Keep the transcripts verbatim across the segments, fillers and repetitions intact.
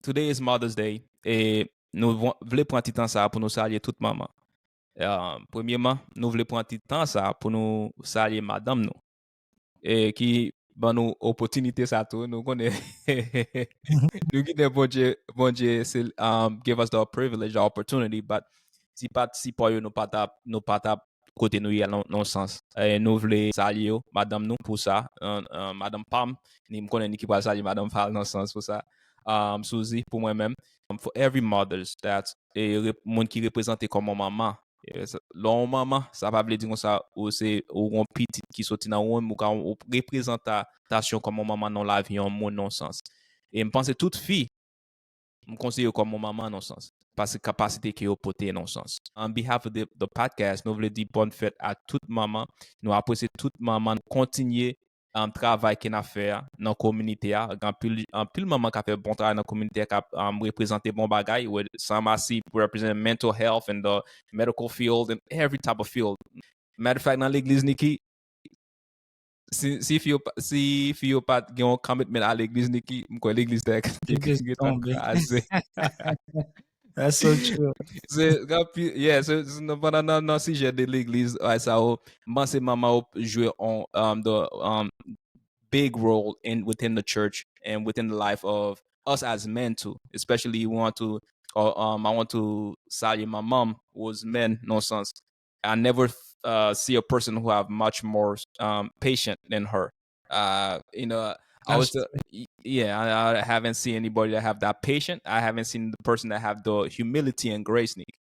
today is Mother's Day, e nou vo- vle pran ti tan sa pou nou salye tout manman. Uh, premyeman, nou vle pran ti tan sa pou nou salye madanm nou. E ki ban nou opòtinite sa tou, nou konnen nou gen Bondye, Bondye se, um, give us the privilege, the opportunity, but si pa t sipò yo, nou pa t ap, nou pa t ap kote nou ye nan, nan sans. E nou vle salye yo, madanm nou pou sa, uh, uh, madanm pa m, ni m konnen ni ki pral salye madanm pa l nan sans pou sa. Um, Suzy, pou mwen menm, um, for every mothers that, e, rep- moun ki reprezante kòm yon manman. E, sa- lè yon manman, sa pa vle di konsa ou se ou yon pitit ki soti nan wonm, ou ka ou reprezantasyon kòm yon manman nan lavi yon moun nan sans. E m panse tout fi, m konsidere yo kòm yon manman nan sans. Paske kapasite ke yo pote nan sans. On behalf of the, the podcast, nou vle di bòn fèt a tout manman. Nou apresye tout manman, nou kontinye um, travay ke n ap fè a nan kominote a. Gen anpil, anpil manman k ap fè bon travay nan kominote a, k ap, um, reprezante bon bagay. With some I see represent mental health and the medical field and every type of field. Matter of fact, nan legliz, Niki, si, si fi yo pa- si fi yo pa t gen yon commitment a legliz, Niki, m kwè legliz te te Legliz gentan tonbe. Kraze. That's so true. Se, gen anpil- yeah, se, se nan- pandan nan, nan sijè de legliz, ay, sa yo, m panse manman yo jwe on, um, the, um, big role in within the church and within the life of us as men too, especially we want to, or, um, I want to salye manman m, was men, nan sans. I never uh, see a person who have much more, um, patient than her. Uh, you know, I was, That's uh, y- yeah, I, I haven't seen anybody that have that patient. I haven't seen the person that have the humility and grace. Niki.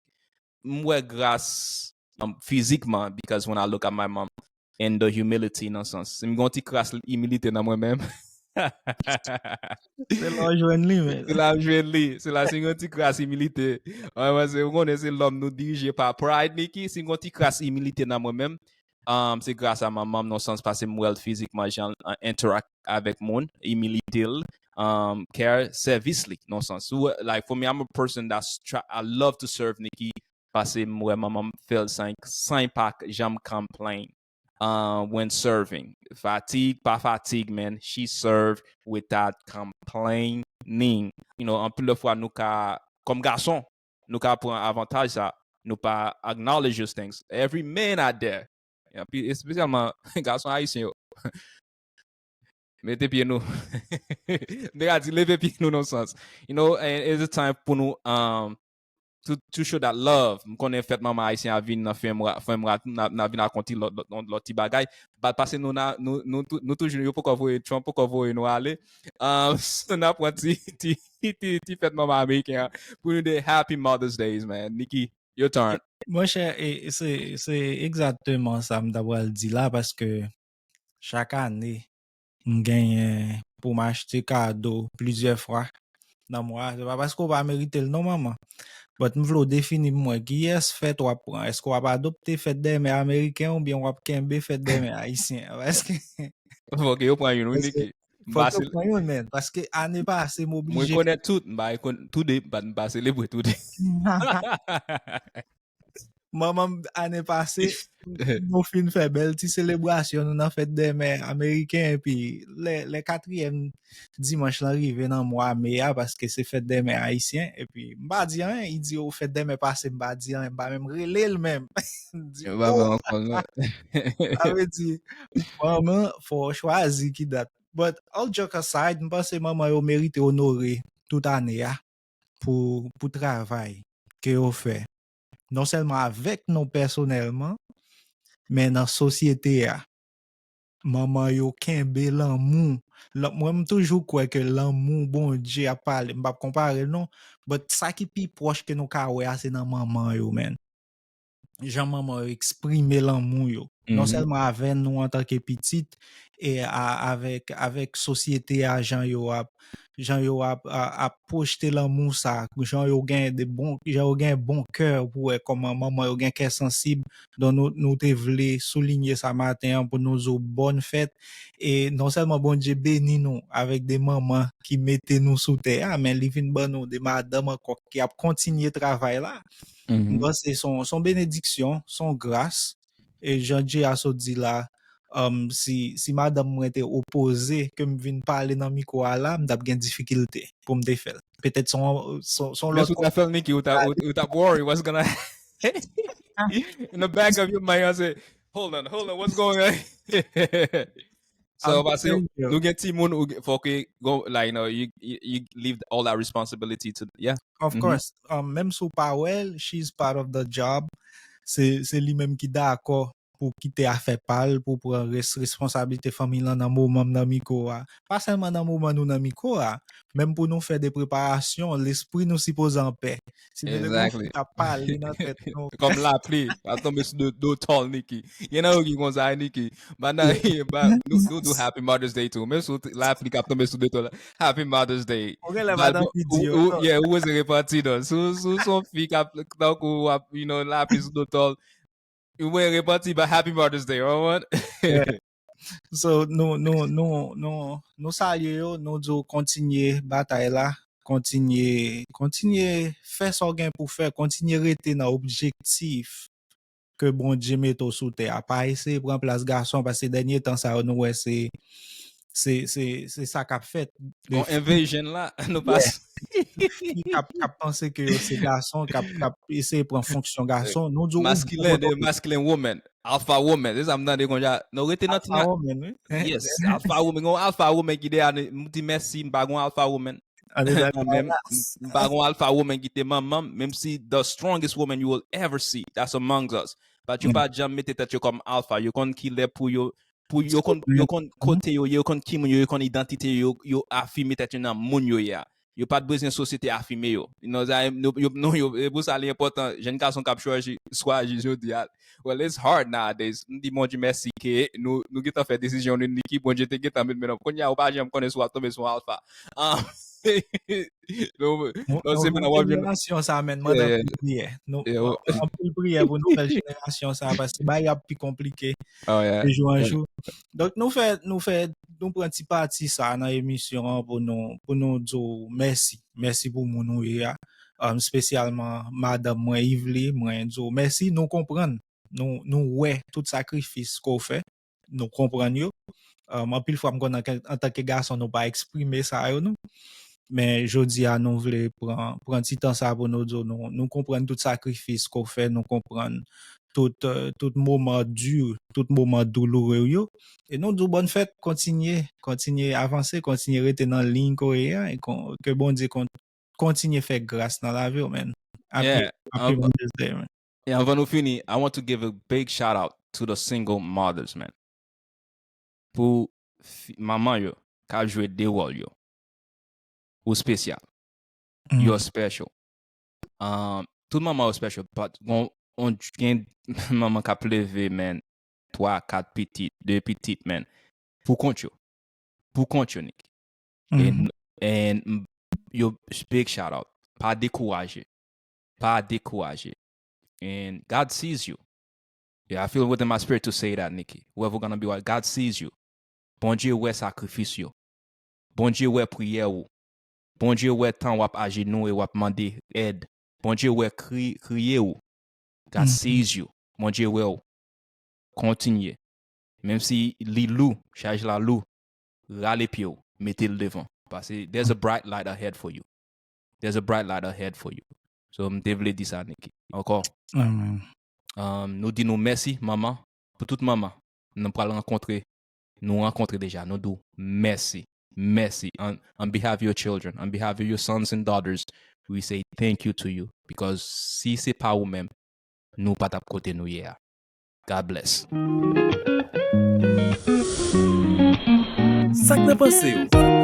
M wè gras, um, fizikman, because when I look at my mom and the humility nan sans, si m gen yon ti kras imilite nan mwen menm. Se la w jwenn li, men. Se la m jwenn li. Se la si m gen yon ti kras imilite. Mwen, mwen, se, ou konnen se lòm nou dirije pa pride, Niki. Si m gen yon ti kras imilite nan mwen menm, um, se gras a manman m nan sans paske m wè l fizikman jan l, uh, interact avèk moun, imilite l, um, care, sèvis li nan sans. Ou wè, like, for me, I'm a person that's try, I love to serve, Niki, paske m wè manman m fè l san, san pa janm complain, uh, when serving. Fatig, pa fatig, man. She served without complaining. You know, anpil de fwa nou ka, kòm gason, nou ka pran avantaj sa. Nou pa acknowledge those things. Every man out there, anpi espesyalman gason ayisyen yo. Mete pye nou. M te ka di leve pye nou nan sans. You know, and it's a time pou nou, um, to, to show that love. M konnen fèt manman ayisyen a vin nan fèm ra, fèm ra, n a, n a vin rakonte lòt, lòt, lòt, lòt ti bagay. But paske nou, na, nou, nou, tou- nou toujou, yo poko voye, Trump poko voye nou ale. Um, so n a pran ti, ti, ti, ti fèt manman ameriken an pou nou de happy Mother's Days, man. Niki, your turn. Monchè, e, se, se egzakteman sa m ta pral di la, paske chak ane, m genyen pou m achte kado plizyè fwa nan mwa. Se pa paske w pa merite l non, manman. But m vle w defini pou mwen, kiyès fèt w ap pran? Èske w ap adopte fèt dèmen ameriken oubyen w ap kenbe fèt dèmen ayisyen? Paske Fòk yo pran youn, wi, Paske Niki. M fòk pase, yo pran youn, men. Paske ane pase, m mwen oblije. Konnen tout, m pa konn tou de, m pa, m pa selebre tou de. Manman m, ane pase, nou fin fè bèl ti selebrasyon nou nan fèt dèmen ameriken, epi lè, lè katriyèm dimanch lan rive nan mwa me a, paske se fèt dèmen ayisyen, epi m pa di anyen, li di, "O, fèt dèmen pase," m pa di anyen, m pa menm rele l menm. M di, Yo pa "O, pran ankò, non. Sa vle di, manman, fò w chwazi ki dat." But all joke aside, m panse manman yo merite onore tout ane a pou, pou travay ke yo fè. Non sèlman avèk nou pèsonèlman, men nan sosyete a. Manman yo kenbe lanmou. Lan- Mwen, m toujou kwè ke lanmou Bondye ap pale, m p ap konpare l non, but sa ki pi pwòch ke nou ka wè a, se nan manman yo, man. Jan manman yo eksprime lanmou yo. Non Mhm. Sèlman avè nou antanke pitit, e a, avèk, avèk sosyete a, jan yo ap, jan yo ap, a, ap pwojte lanmou sa, jan yo gen de bon, jan yo gen bon kè pou wè kòman manman yo gen kè sansib. Donk nou, nou te vle soulinye sa maten an pou nou di w bòn fèt. E non sèlman Bondye beni nou avèk de manman ki mete nou sou tè a, men li vin ban nou de madanm ankò ki ap kontinye travay la. M Mhm. panse se yon, se yon benediksyon, se yon gras. E jan J A sot di la, Um, si, si madanm mwen te opoze ke m vin pale nan mikwo a la, m t ap gen difikilte pou m te fè l. Petèt se yon, se yon, se yon Men lòt si w ta fè l, Niki, ou ta, ou, ou t ap worry what's gonna in the back of your mind, I say, hold on, hold on, what's going on? So, I'm pase telling you. Nou gen timoun, ou gen- fò ke go, like, you know, you, you, you leave all that responsibility to, yeah. Of Mhm. course, um, menm si w pa wè l, she's part of the job. Se, se li menm ki dakò pou kite afè pa l, pou pran res, responsablite fanmi lan nan moman m nan mikwo a. Pa sèlman nan moman nou nan mikwo a, menm pou nou fè de preparasyon, lespri nou sipoze anpè. Si nou te gen yon Exactly. fi k ap pale nan tèt nou. Kòm lapli ap tonbe sou do, do tòl Niki. Gen nan yo ki konsa, Niki. Madan, ba, nou, nou do Happy Mother's Day too. Menm si lapli k ap tonbe sou do tòl, Happy Mother's Day. Ou gen lè Ba, madan ou, fi di yo, ou, non. Yeah, ou wè se repanti, non. Si w, si w se yon fi k ap, tankou w ap, you know, lapli sou do tòl, ou wè repanti, ba, Happy Mother's Day, you know what? Yeah. So, nou, nou, nou, nou, nou salye yo, nou di w kontinye batay la, kontinye, kontinye fè sa w gen pou fè, kontinye rete nan objektif ke Bondye mete w sou tè a. Pa eseye pran plas gason, paske dènye tan sa yo nou wè se, se, se, se sa k ap fèt. Gon invasion la, nou pa Yeah. Fi k ap, k ap panse ke yo se gason, k ap, k ap eseye pran fonksyon gason. Nou di w ou Masculine, the masculine woman, alpha woman. Se sa m tande konja. Nou rete nan ti alpha na- woman, wi. Yes, alpha woman. Gon alpha woman ki de a, m di mèsi, m pa gon alpha woman. An de Mwen menm, m pa gon alpha woman ki te manman m, menm si the strongest woman you will ever see, that's amongst us. But yo Mm. pa janm mete tèt yo kòm alpha, yo konn ki lè pou yo, pou yo konn, yo konn kote yo ye, yo konn ki moun yo, yo konn idantite yo, yo afime tèt yo nan moun yo ye a. Yo pa t bezwen sosyete afime yo. You know, sa, yo, yo, non, yo, e pou sa li enpòtan, jèn gason k ap chwazi, chwazi jodi a. Well, it's hard nowadays. M di Bondye mèsi ke nou, nou gentan fè desizyon nou, Niki, Bondye te gentan met men nan. Kounye a, ou pa janm konnen si w ap tonbe sou alpha. Ah, non, Nou, non, nou se vin nan w ap jwenn jenerasyon sa, men, Yeah, mande yeah. anpil priyè. Nou, Yeah, nou, anpil priyè pou nouvèl jenerasyon sa, paske bagay ap pi konplike Oh, yeah. de jou an Yeah. jou. Donk, nou fè, nou fè, nou pran ti pati sa nan emisyon an pou nou, pou nou di w mèsi. Mèsi pou moun ou ye a. Um, espesyalman madanm mwen, Yvelie, mwen di w mèsi. Nou konprann. Nou, nou wè tout sakrifis ke w fè. Nou konprann yo. Um, anpil fwa, m konn anke- antanke gason, nou pa eksprime sa yo, non. Men jodi a, nou vle pran, pran ti tan sa pou nou di w, nou, nou konprann tout sakrifis ke w fè, nou konprann tout, euh, tout moman di, tout moman douloure w yo. E nou di w bòn fèt, kontinye, kontinye avanse, kontinye rete nan liy ke w ye a, e kon- ke Bondye kon- kontinye fè gras nan lavi w, man. Happy, Yeah, happy um, Mother's Day, man. E anvan nou fini, I want to give a big shout out to the single mothers, man. Pou fi- manman yo k ap jwe de wòl yo. Ou spesyal. You're special. Um, tout manman yo special, but gon, on, gen manman k ap leve, man, twa, kat pitit, de pitit, man. Pou kont yo. Pou kont yo, Nick. And, and m- yo, big shout out. Pa dekouraje. Pa dekouraje. And God sees you. Yeah, I feel within my spirit to say that, Nikki. Whoever gonna be what, God sees you. Bondye wè sakrifis yo. Bondye wè priyè ou. Bondye wè tan w ap ajenou e w ap mande èd. Bondye wè kri, kriye ou. God sees you. Bondye wè ou. Kontinye. Menm si li lou, chaj la lou, rale pye w, mete l devan. Paske there's a bright light ahead for you. There's a bright light ahead for you. So, m te vle di sa, Nikki. Ankò. Amen. Um, nou di nou mèsi, manman, pou tout manman nou pral rankontre, nou rankontre deja, nou di w mèsi. Mèsi. On, on behalf of your children, on behalf of your sons and daughters, we say thank you to you. Because si se pa ou menm, nou pa t ap kote nou ye a. God bless. Sa k nan panse w?